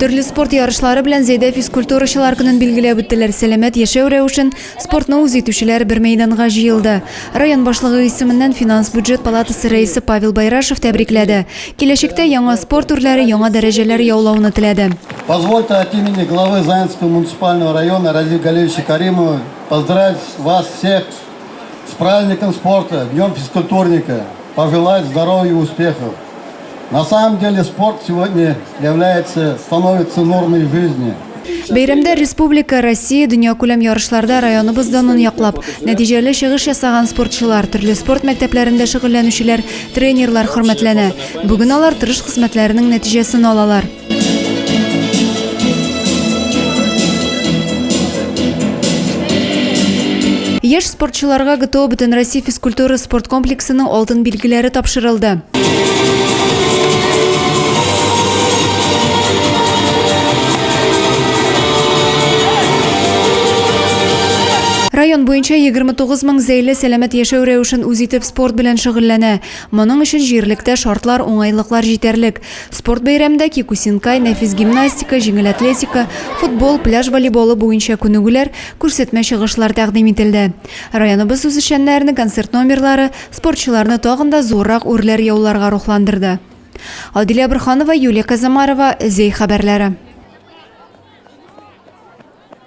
Төрле спорт ярышлары белән Зәйдә физкультурачылар көнен билгеләп үттеләр. Сәламәт яшәү рәвешен, спортны үз итүчеләр бер мәйданга җыелды. Район башлыгы исеменнән финанс-бюджет палатасы рәисе Павел Байрашев тәбрикләде. Киләчәктә яңа спорт түрләре, яңа дәрәҗәләр яулауны теләде. Позвольте от имени главы Заинского муниципального района Разифа Галиевича Каримова поздравить вас всех с праздником спорта, Днем физкультурника, пожелать здоровья и успехов. На самом деле спорт сегодня является, становится нормой жизни. Бәйрәмдә республика, Россия, дөньякүләм ярышларда районыбыз данын яклап, нәтиҗәле чыгыш ясаган спортчылар, төрле спорт мәктәпләрендә шөгыльләнүчеләр, тренерлар хөрмәтләнә. Бүген алар тырыш хезмәтләренең нәтиҗәсен алалар. Яшь спортчыларга ГТО Бөтенроссия физкультура спорт комплексының алтын билгеләре тапшырылды. Район буенча 29 мең зәйле сәламәт яшәү рәвешен үз итеп спорт белән шөгыльләнә. Моның өчен җирлектә шартлар, уңайлыклар җитәрлек. Спорт бәйрәмендә кикусинкай, нәфис гимнастика, җиңел атлетика, футбол, пляж волейболы буенча күнегүләр, күрсәтмә чыгышлар тәкъдим ителде. Районыбыз үзешчәннәренең концерт номерлары спортчыларны тагын да зуррак үрләр яуларга рухландырды. Адилә Борһанова, Юлия Казамарова, Зәй хәбәрләре.